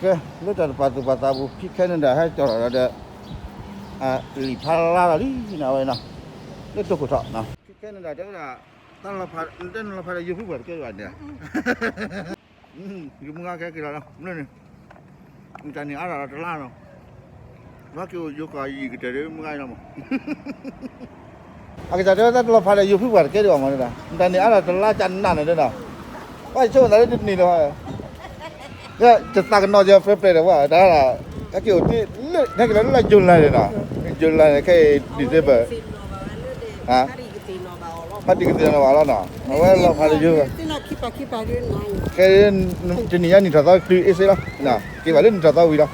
ကဲ, လၢတၢ်တပာ်သူၣ်ပာ်သးပူၤ ဖံ Canada ဟဲကၠီၣ်ထီၣ်ဒီး လံာ်ဖးလါလီၤလံနီၤ ဝဲနီၤ, လၢတိခိၣ်ထီၣ်နီၤ. ဖံ Canada တဲဝဲဒၣ်, တၢ်လီၤဖး, တၢ်လီၤဖးဒီးယိၤဖုပှၤတကဲဘၣ်န့ၣ်, ယမုၢ်ဂၤကဲက့ၤလီၤနီၤ, မနုၤန့ၣ်, တၢ်န့ၣ်အါထီၣ်လီၤတလါနီၤ, ဘၣ်က့ၤယိၤကီၢ်ယံာ်ကတၢၢ်ဒီးမုၢ်ဂၤအံၤလီၤမး အကစၢ်တဲဝဲတၢ်လီၤဖးဒီးယိၤဖုပှၤတကဲဒံးဘၣ်မး, တၢ်န့ၣ်အါထီၣ်တလါကနးန့ၣ်ဒီးနီၤ, ဘၣ်ဆိကမိၣ်သးလၢတနံၤလီၤ, တသးကနီၤကဲ ပြဲပြဲဒီးဝဲ, တၢ်, ဟဲက့ၤအိၣ်တ့ၢ်လၢ ဟဲက့ၤလီၤလၢ July န့ၣ်နီၤ, July န့ၣ် ခဲအံၤ December, ဟါ, ဖါတံၢ်ကသ့ၣ်နီၣ်ဘၣ်အီၤလီၤနီၤ, အဝဲလီၤဖးဒီးယိၤ, ခဲအံၤ တနံၤညါနံၣ်ထီၣ်သီတုၤအ့ၣ်စ့လီၤ, က့ၤဘၣ်လၢနံၣ်ထီၣ်သီဝံၤလီၤ,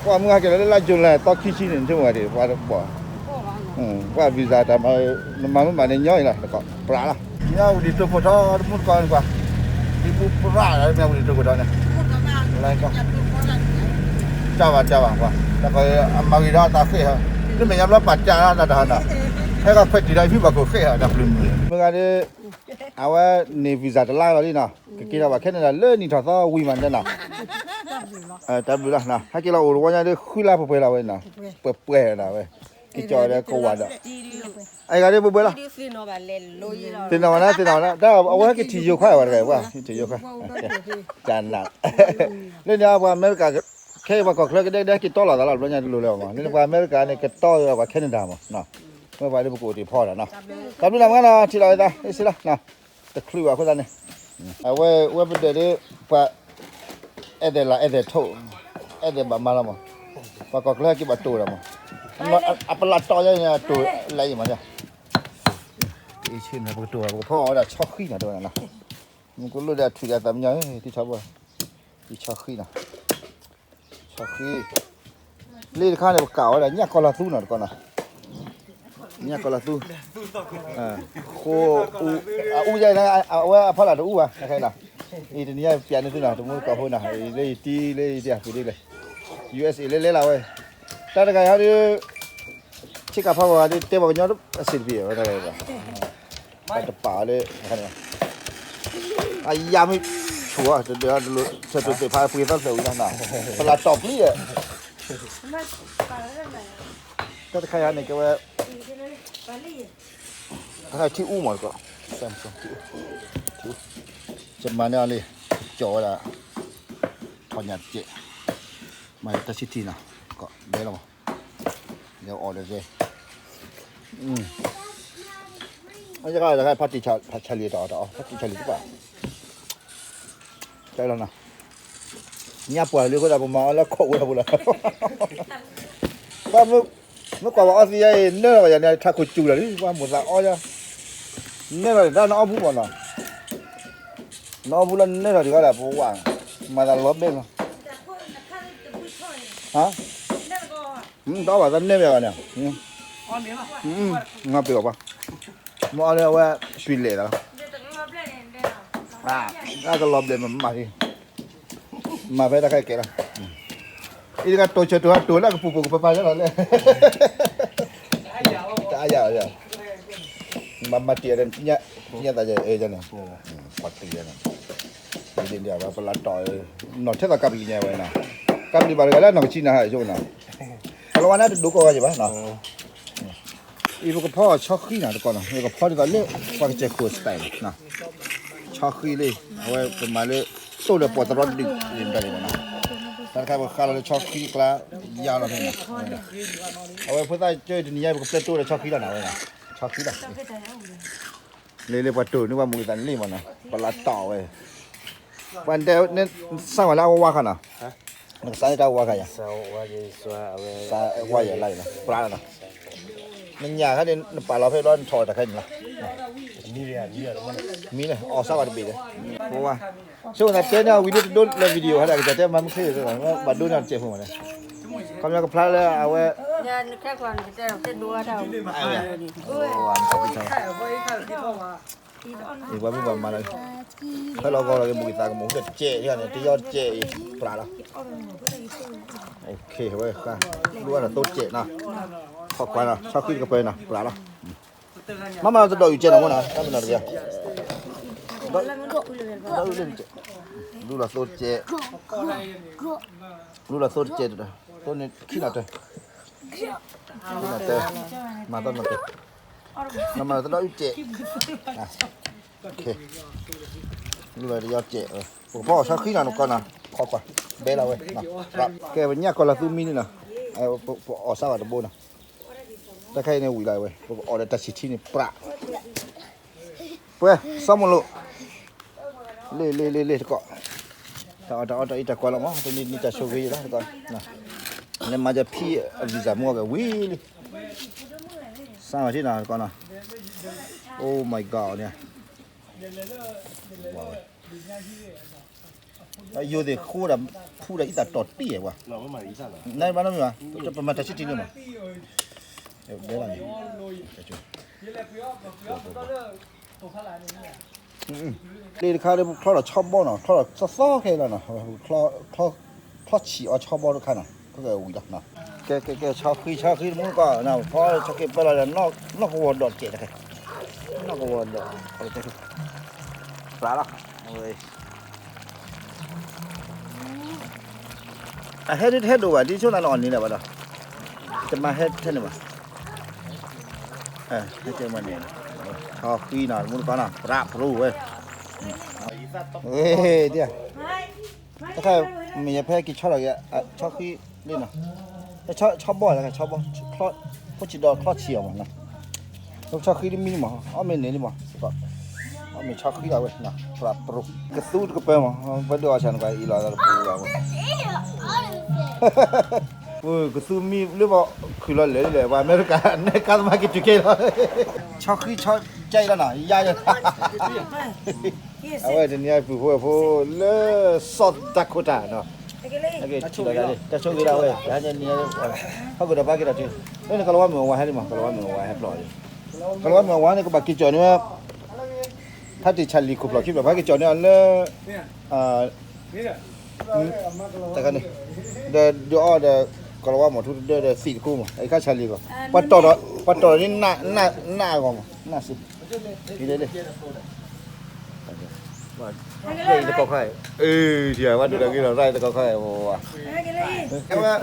ပှၤမုၢ်ဂၤက့ၤလီၤလၢလါ July သီခံဆံန့ၣ် နဆိကမိၣ်ဂ့ၤ ပှၤတဘီၣ်, ပှၤ visa တၢ်မၤ, နမၤမ့ၢ်မၤန့ၣ်ညီအံၤလီၤ, ပြးလီၤ, မ့ၢ်ဝံၤဒံးတိခိၣ်ထီၣ်တမူတကိးကွၢ်, ဒံးပူပြးလီၤ မ့ၢ်ဝံၤဒံးတိခိၣ်ထီၣ်န့ၣ်, ကၢ်ဘၣ်ကၢ်ဘၣ်, ပှၤ တၢ်ကီအမၤဂ့ၤဒီးအသးဃ့ၢ်ဟီ, လၢမဲာ်ညါဘျီပာ်တၢ်လၢတၢ်တဟါနီၤ, ဟဲကီၢ်ခွဲးတံၢ်ဒီးဖံဘၣ်ခိၣ်ဃ့ၢ်ဟီ တၢ်ပျုၤမုၢ်, မုၢ်ဂၤဒီး အဝဲန့ၣ် visa တလါလီၤလံနီၤ, ကက့ၤထီၣ်ဘၣ် Canada လၢနံၣ်ထီၣ်သီဝံၤမးန့ၣ်နီၤ, တၢ်ဘျုးလီၤ, ဟဲက့ၤလီၤအိၣ်တဝီညါဒီး ဃုလါပှဲၤပှဲၤလီၤဝဲနီၤ, ပှဲၤပှဲၤလီၤဝဲ, က့ၤကၠီဒီးကဝၤဒီး, အဂၤဒီးပှဲၤပှဲၤလီၤ, သ့ၣ်နီၣ်ဝဲဒၣ် သ့ၣ်နီၣ်ဝဲဒၣ်, တၢ်အဝဲဟဲက့ၤထံၣ်ယိၤခွါဝဲတဂၤ, ထံၣ်ယိၤခွါ, တၢ်နး, လၢန့ၣ်ပှၤအမဲရကၤ, ခဲအံၤပှၤကီၢ်ချၢကဒဲကဒဲက့ၤတီလီၤသးလီၤ, ဘျီညါတလိၣ်လၢၤဘၣ်မး, လၢန့ၣ်ပှၤအမဲရကၤန့ၣ် ကတီဒီးပှၤ Canada မး, မ့ၢ်ပှၤလၢပကအိၣ်တ့ၢ်ဖီဒီးနီၤ, တၢ်ဘျုးနၤမးနီၤ, ထံၣ်လီၤဝဲသး အ့ၣ်စ့လီၤ, တချုးဘၣ်အဃိသတးန့ၣ်, အဝဲဝဲပဒဲးဒီး ပှၤ အဲၣ်သဲးလၤ အဲၣ်သဲးထိး, အဲၣ်သဲးဘၣ်မၤလီၤမး, ပှၤကီၢ်ချၢဟဲက့ၤဘၣ်တိၢ်ဒီးမး, အပလးတီၢ်ယဲန့ၣ် တိၢ်လၢအံၤမး, အ့ၣ်ဆ့န့ၣ် ပကတိၢ် ပကဖီအီၤဝဲဒၣ်ဆီဃံနီၤ တဲဝဲဒၣ်နီၤ, မ့ၢ်ကလိၣ်ဒီးအထွံၣ်ဒီးအသးမညီ, တံၢ်ဆီဘိ, တံၢ်ဆီဃံနီၤ, ဆီဃံ, လ့တခါန့ၣ် ပကးအီၤဝဲဒၣ် ညၣ်ကီလၤသူနီၤ တကီၢ်နီၤ, ညၣ်ကီလၤသူ, ဃိ, အအူယဲန့ၣ် အဝဲအဖီလာ်တအူဘၣ်, အခဲနီၤ, အံၤတနံၤညါပျးန့ၢ်သုနီၤ တမူတကိးဖိနီၤ, လၢယတံၤလၢယတံၤအပူၤဒ်လဲၣ်, USA လဲၤလဲၤလီၤဝဲ, တၢ်တဂၤဟီဒီး ဆ့ကၤဖးဝဲဒီး တဲပှၤကညီအစ့တပံၤဝဲ, တပာ်အီၤလၢ, အယၤမ့ၢ်ဆိၣ်အီၤ တဒၢးတလိၤ ဆၢတိၤသ့ၣ်ဖးပှ့ၤသီသၢဝံၤလီၤ, ပလးတီၢ်ပျံၤဒီး, တၢ်တခါယၤန့ၣ် ကဲဝဲ, ထံအူမးတကီၢ်, ယမၤန့ၢ်အီၤလံ, ကၠီၤဝဲဒၣ်, ထီၣ်ညၣ်တကဲး, မၤတၢ်ဆံထံနီၤ, ကီးဒဲလီၤမး, ယအီၣ်ဒီးကဲ, အယကဖါတံၢ်ဆါလံၤတအီၣ်တအီၣ် ဖါတံၢ်ဆါလံၤတပာ်, ကဲလီၤနီၤ, ညါပှၢ်လံအဃိသတး ပမၤအီၤလၢခိးဝဲပူၤလီၤ, ပှၤမ့ၢ်ကွၢ်ပှၤအီသံယါအံၤ နၢလီၤဘၣ်ယၤန့ၣ် ထးခိၣ်စူၤလီၤလံ ပှၤမိၢ်သးအီယါ, နၢလီၤန့ၣ် တၢ်နအီၣ်ဘူၣ်မးနီၤ, နအီၣ်ဘူၣ်လီၤနၢလီၤဒံးဘၣ်ဒီး ပဝဲ, မၤသးလီၤဘဲလီၤ, ဟါ, တအီၣ်ဘၣ်သးနၢဘၣ်ဂၤန့ၣ်, ငါပ့ၤအီၤပှၤ, မ့ၢ်အီၤလၢအဝဲ, ဆွံလဲၣ်သးလီၤ, အကလီၤဘျဲးမးမးလံ, မၤဖဲတၢ်ခဲကဲလီၤ, အံၤတဂၤတိၢ်ဆၢတိၢ်ဟးတိၢ်လၢကပူၤပူၤကပၤပၤလီၤလဲၣ်, တအါယၤ, မၤမၤတံၢ်အီၤဒီး, ညါသးယဲန့ၣ်, ပှၤတံၢ်ယဲန့ၣ်, ပလးတီၢ်, နီၢ်ထဲသိးကပလံၤညါဝဲနီၤ, ကပလံၤဘၣ်တဂၤလၢနီၢ်ကစံနၤဟဲဆိနီၤ, အလီၤဝါန့ၣ်တဒိကီၢ်ဂၤယဘၣ်နီၤ အံၤပကဖီအီၤဆီဃံနီၤတကီၢ်နီၤ, ပကဖီဒ်သိးလၢ ပှၤကစၢၢ်ခိၣ် style နီၤ, ဆီဃံလံ, အဝဲပမၤလၢ တိၢ်လၢပှၤတရီတဒုး မတၤဒ်မနီၤ, တၢ်တခါပဃါလီၤလၢဆီဃံကျါ ယါလီၤဖဲန့ၣ်, အဝဲဖိသၣ်ကၢတနံၤညါ ပကပျဲတိၢ်ဒီးဆီဃံလီၤနီၤဝဲနီၤ, ဆီဃံလီၤ, လၢလၢပှၤတိၢ်န့ၢ်ပှၤမူၤသးန့ၣ်လံမနီၤ, ပလးတီၢ်ဝဲ, ပှၤတဲ နစၢ်ဝဲလၢအဝါခါနီၤ, နကစၢ်န့ၣ်တၢ်ဝါခါယၤ, ဝါယၤလၢ်, နညၣ်ခါန့ၣ် နပာ်လီၤဖဲဘျီနထီၣ်တၢ်ခဲန့ၣ်လီၤ, မံန့ၣ် အီၣ်စၢ်ဝဲတဘ့ၣ်ဒီး, ပဝါ, ဆိကမိၣ်သးတဲန့ၣ် ဝံၤဒိၣ်တဒိၣ်လၢ video ဟဲဒၣ် ကစၢ်တဲမၤမုၢ်ချ့, ဘၣ်ဒိန့ၢ်တစဲးဖိမး, ခီပညီကဖျါလၢအဝဲ အံၤပှၤမုၢ်ပှၤမၤလီၤ, ဖဲလီၤဂီၤလီၤက့ၤ မူၤက့ၤသးကမူၤ တစဲးန့ၣ် တယီတစဲးအံၤ ပျၢ်လီၤ, ဝဲဃါ, ဒိၣ်ဝဲဒီးသိစဲးနီၤ, ခီၣ်ခွါနီၤ ဆီဃံတကပၤနီၤ ပျၢ်လီၤ, မ့မ့ၢ်တဒီးအုၣ်စဲးနီၤမ့ၢ်နီၤ တၢ်မ့ၢ်နီၤတက့ၢ်, ဒီးအုၣ်လၢတကဲး, လူလီၤသိတကဲး, လူလီၤသိတကဲးတဒီး, သိန့ၣ်ခံလီၤတၢ်, ခံလီၤတၢ်, မၤတၢ်နီၤတၢ်, နမၤတၢ်ဒီးအုၣ်ကဲး, လူလီၤတယီကဲး, ပကဖီအီၣ်ဆီဃံနီၤ နကီးနီၤ, ခီကွၢ်, ဘဲလီၤဝဲ, ကဲပညၣ်ကီးလီၤသူမံန့ၣ်နီၤ, ပအီၣ်စၢ်ဘၣ်တဘိနီၤ, တၢ်ခါအံၤန့ၣ်ဝံၤလီၤဝဲ ပကအီၣ်ဒီးတၢ်ဆံၣ်ထံန့ၣ် ပြး ပှဲၤ စီၤမိၤလိာ်, လ့ၢ်လ့ၢ်လ့ၢ်လ့ၢ်တကီး, တၢ်အီၣ်တၢ်အီတၢ်အံးတၢ်ကွၢ်လီၤမး တနံၤနံၤတၢ်ဆိၣ်ဂ့ၤယလီၤတကီး, နမၤယဖံအ visa မူအီၣ်က့ၤဝံၤလံ, စၢ်ဝဲထံနီၤတကီးနီၤ, Oh my God န့ၣ်, ယိၤသ့ၣ်ဃိဒီးဖူဒီးအံသၣ်တီၤတံၢ်ဝဲ, နဘၣ်နီတမံၤဘၣ်, ပမၤတၢ်ဆံၣ်ထံန့ၣ်မး, ဘဲလီၤန့ၣ် လ့ၢ်တခါဒီး ပချီဒီးဆီဘီနီၤ, ချီဒီးသီသီခဲလီၤနီၤ, ချီဆံးအီၤဆီဘီတခါနီၤ, ကဝံၤလီၤ, ကဲကဲကဲ ဆီဃံဆီဃံတမူတကီး, ဖီဆီဃံပၢလီၤဒီး နီၢ်ကဝီၤဒီးတကဲးတခါ, နီၢ်ကဝီၤဒီး, ပျၢ်လီၤ, အဟဲဒ်တဟဲဒိၣ်ဘၣ် ဒ်ဆိနၤနအီၣ်န့ၣ်လၢၤဘၣ်ဒီး, တမၤဟဲထဲန့ၣ်ဘၣ်, ဟဲကဲမၤန့ၣ်, ဆီဃံနီၤ တမူတကီးနီၤ ပြးပြူဝဲ, ဒ် တခါ မ့ၢ်ယဖဲက့ၤဆီလီၤက့ၤ ဆီဃံလံနီၤ, ဆီဘီလၢ ဆီဘီ, ဖိဆံးဒီးချီဆံးအီၤမးနီၤ, ဆီဃံတမံၤမး အီၣ်မ့ၢ်န့ၣ်လံမး, အီၣ်မ့ၢ်ဆီဃံလီၤဝဲနီၤ, ပြးပြူ, ကသူတကပၤမး, ပှၤဒိၣ်အီၣ်ဆၣ်နကွၢ်အံၤလီၤသးတပူၤလီၤဝဲ, ကသူမံလၢပှၤခုၣ်လီၤလဲၤလဲၣ် ပှၤအမဲရကၤ နဲကါသမါက့ၤတုၤကဲလီၤ, ဆီဃံဆီကဲအံၤလီၤနီၤ ယါယါ အဝဲတနံၤအံၤပုၢ်ဖိဝဲၢ်ဖိလၢ South Dakota နီၤ, တၢ်ဆိၣ်ဂ့ၤဒၣ်ဝဲ တၢ်ဆိၣ်ဂ့ၤဒၣ်ဝဲ တနံၤအံၤ ဟီၣ်ခိၣ်ဒီးပှၤက့ၤဒီးတုၤ, လၢန့ၣ်ကီၤလၤဝါမုၣ်အဝၤဟဲလံမး ကီၤလၤဝါမုၣ်အဝၤဟဲဖျိးလံ, ကီၤလၤဝါမုၣ်အဝၤန့ၣ် ကဘၣ်က့ၤကၠီၣ်န့ၢ်ဝဲ ဖါတံၢ်ဆၣ်လံၤခိၣ်ဖျိးခံဖျိး ပှၤက့ၤကၠီၣ်န့ၢ်အီၤလၢ တခါန့ၣ်, ဒီးဒုးအီၣ်ဒီး ကီၤလၤဝါမုၣ်ထူတဒၢဒီးသံးတခိၣ်မး အခါဆၣ်လံၤလီၤ, ပှၤတီၢ်ဒီး ပှၤတီၢ်ဒီးန့ၣ် နးအဂီၢ်မး နးစ့, ဒ်လဲၣ်, တကီၢ်ခါအံၤ, အၢ ထံၣ်ဝဲဒိၣ်တၢ်ဂ့ၤ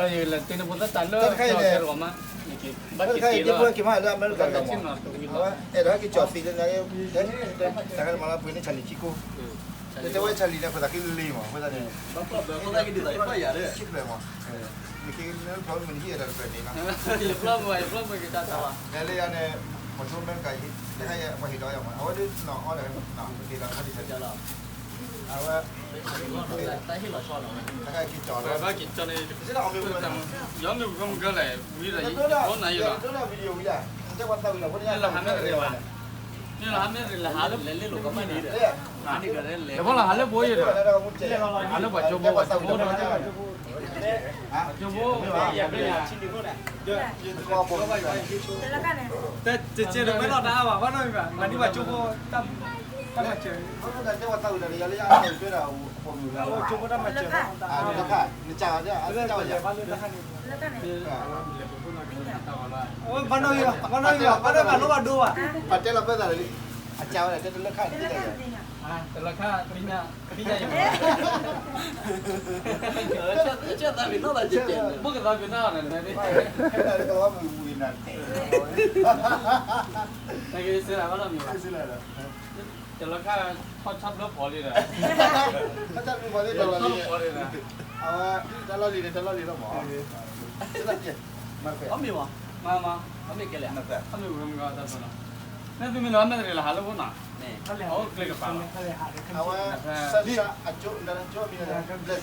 လီၤ ရၢ်တကီၢ်ခါအံၤ, ဝဲ တခါအံၤန့ၣ်, တခါအံၤန့ၣ် ဒ်ဖိက့ၤမးလၢအမဲရကၤန့ၣ်မး, အဝဲအဲၣ်ဒိးဟဲက့ၤကၠီၣ်သံးလၢညါ, တခါန့ၣ်မးလၢပှ့ၤန့ၢ်ဆၣ်လံၤခံကိၢ်, တဲဝဲဆၣ်လံၤန့ၣ် အခိၣ်သးက့လံမး အဃိသတးန့ၣ်, ခံဖျၢၣ်မး, နက့ၤလၢဖျီမုၢ်နဟံၣ်အတၢ်တဖျၢၣ်န့ၣ်လီၤ, ယဖျီမုၢ်ဘၣ် ယဖျီမုၢ်က့ၤတၢ်တၢ်ဘၣ်, လဲၤလၢယၤန့ၣ်, မ့ၢ်ဆိမဲရကၤအံၤ, တခါအံၤပှၤဟ့ၣ်ဒီးယၤမး အဝဲဒၣ်နီၢ်အီၣ်ဒီး, က့ၤဒီးခါတံၢ်ဆၣ်လံၤ, အဝဲ တၢ်ဟ့ၣ်လီၤဆီနီၤ, တၢ်ဟ့ၣ်လီၤဆီနီၤ, ယီမ့ၢ်ပကမုၢ်ကၢလဲၣ်, ဝံၤဒီး ယိနၤယိလီၤ, လၢဟးမ့ၢ်တရံးဘၣ်, လၢဟးမ့ၢ်တရံးလၢဟးလၢ, လၢဖီလာ်ဟးလၢဘိယဲဒီး, ဟးလၢပှၤကၠိဖိ, ပှၤကၠိဖိ, ပှၤကၠိဖိ, ယၤဘၣ်ယၤ တကဲဒီးမဲလီၤတၢ်အါဘၣ် ဘၣ်နီၢ်မံၤဘၣ် မၤဒ်ပှၤကၠိဖိ, တၢ်မၤစၢၤ, ကၠိဖိတၢ်မၤစၢၤ, ဘၣ်နီၢ်မံၤဘၣ် ဘၣ်နီၢ်မံၤဘၣ် ဘၣ်နီၢ်မံၤဘၣ် ဘၣ်နီၢ်မံၤဘၣ် ဘၣ်နီၢ်မံၤဘၣ် ဘၣ်နီၢ်မံၤဘၣ် တလၢခါ, တလၢခါ, တလၢခါ, ဘိၣ်ကသးပ့ၤနီၣ်ဘၣ်န့ၣ်, တၢ်က့ၤစ့လၢဘၣ်နီၢ်မံၤဘၣ်, တလၢခါ, ထီၣ်ဆၣ်ဘျီဖီလံဒီး, ထီၣ်ဆၣ်ဘျီဖီလံဒီး, အဝဲ, တၢ်လီၢ်လံၤန့ၣ် တၢ်လီၢ်လံၤလီၤမး, အမ့ၢ်မး, မးမး, အမ့ၢ်ကဲလဲၣ်, အမ့ၢ်ဝဲမ့ၢ်ကီတၢ်ဖီနီၤ, နသုမ့ၢ်လီၤအမဲာ်တရံးလၢဟးလၢဖိနီၤ, အိၣ်ကျဲကပၤလီၤ, အဝဲ, အကၠိ, အကၠိမံၤ, အကၠိမံၤ, တန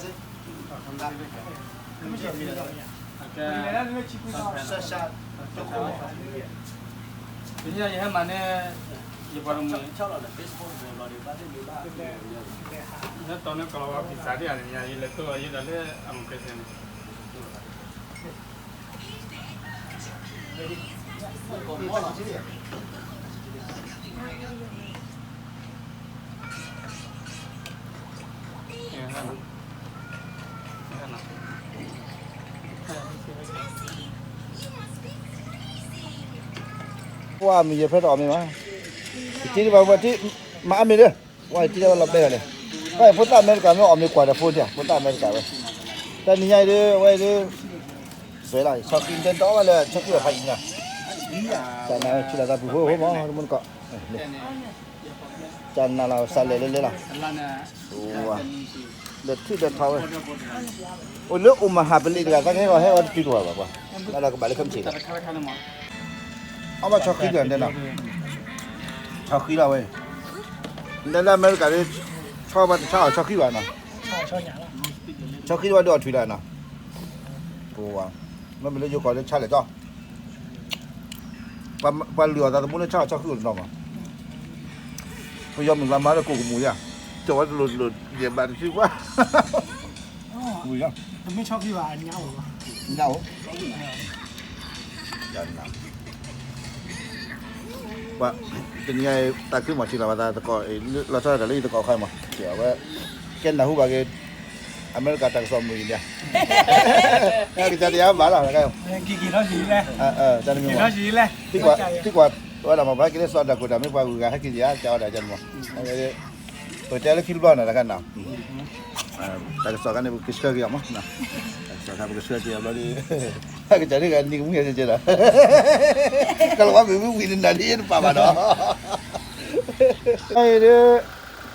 ံၤယဟဲမၤန့ၢ်, ယပှၤတမုၢ်, လၢတီၤန့ၣ်ကီၤလၤဝါ visa ဒ်အံၤတနံၤ ယလဲၤတိၢ်လီၤယဲဒီးလၢ immigration န့ၣ် ပှၤမံၤယဲၢ်ဖျၢၣ်တအီၣ်မ့ၢ်မး, တက့ၢ်ဒံးဘၣ်ဝဲတ့ၢ်, မၤအါမ့ၢ်လၢ ဝဲတံၢ်ဝဲလီၤဘဲလီၤန့ၣ်, ဝဲဖိသၣ်အမဲရကၤမ့ၢ်အီၣ်မ့ၢ်ကွၢ်ဒီးဖိန့ၣ် ဖိသၣ်အမဲရကၤဝဲ, တနံၤညါအံၤဒ် ဝဲဒ် စဲလီၤ ဆီခံတဲဒီးဝဲလၢ ဆီခံအဖးအံၤညါ, တၢ်နါဝဲဆူလီၤသးပူၤဖိဖိမး တမူတကိး, တၢ်နါလီၤစးလဲၤလဲၤလဲၤလီၤ, ဒီးထံၣ်ဒီးထီဝဲ, အိၣ်လၢအိၣ်မၤဟးပလံးတဂၤ သးကဟဲဂီၤဟဲဂီၤတတုၤတဝၤဘၣ်ပှၤ, လၢကဘၣ်လၢခဲမုၢ်ဆ့ၣ်ဒီး အီၣ်ဘၣ်ဆီဃံဒီးတဲနီၤ, ဆီဃံလီၤဝဲ, နလၢအမဲရကၤဒ် ဆီဘၣ်တဆါအီၣ်ဆီဃံဘၣ်နီၤ, ဆီဃံတဘၣ်ဒ်အီၣ်ထွံၣ်လၢနီၤ, ပဝဲ, မ့မ့ၢ်လၢယိၤကီၢ်လၢဆါလဲၣ်ကီး, ပှၤလုၢ်အီၣ်သးသမူလၢဆါအီၣ်ဆီဃံအိၣ်တနီၤမး, ပယီၤမုၣ်ကျါမၤလၢကိၣ်ကမူၣ်ယါ, ကၠီဝဲတလိၣ်တလိၣ် ယဘၣ်တဆံကွၢ် ဝံၤလီၤ, တမ့ၢ်ဆီဃံဘၣ် အညါအိၣ်, ညါအိၣ်, ပှၤ, တနံၤညါအံၤ သးခုမီၤထံလီၤဘၣ်သးသကိး, လီၤဆီဒၣ်တၢ်လၢယသကိးခါမး, အဝဲ, ကဲနၢ်ဟူဘၣ်က့ၤ, အမဲရကၤတၢ်ကစီၣ်မုၢ်အံၤန့ၣ်, ကစၢ်တယါဘၣ်လီၤ, တၢ်တမံၤမး, သံကွၢ်ဝဲဒၣ်မး ပဟဲက့ၤလၢစီၤဒၣ်ကိၣ်တၢ်မ့ၢ်ပှၤဂုၤဂၤဟဲက့ၤယါ ကၠီဝဲဒၣ်ကၢမး, ပတဲလၢခံတဘျီနီၤ တခါနီၤ တၢ်ကစီၣ်ခါန့ၣ် ပကဆှၢက့ၤအီၤမး, တၢ်ကစီၣ်ခါပကဆှၢက့ၤအီၤဘျီဒ်, ကစၢ်ဒ်ဂၤနံၤကမူၣ်ယဲၢ်ကဲလီၤ, ကလီၤဝါမ့ၢ်ဝံဝံနနၤဒ်ယတပာ်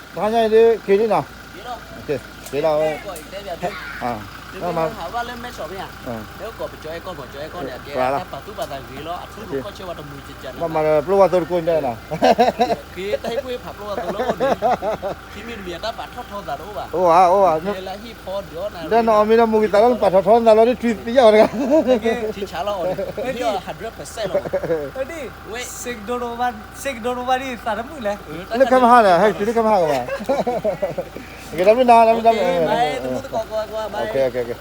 ဘၣ်နီၤ, အံၤဒ်, တဟါညါအံၤဒ် က့ၤလံနီၤ, က့ၤလီၤဝဲ, မ့ၢ်, ဘၣ်မၤဒီးပျိၢ်ဝါသိတကိးန့ၣ်နီၤ, အိၣ်ဧါ, အိၣ်ဧါ, ဒီးနအီၣ်မ့ၤဒီးမိၢ်ကသးလီၤ နပာ်ထီၣ်ထီနသးလီၤ ဒ်ထွံၣ်သံယါအီၤတဂၤ, လၢခဲမဟါန့ၣ် ဟဲက့ၤတုၤလၢခဲမဟါကမး, ကဲ တၢ်ဘျုးနၤ တၢ်ဘျုး, ကဲ,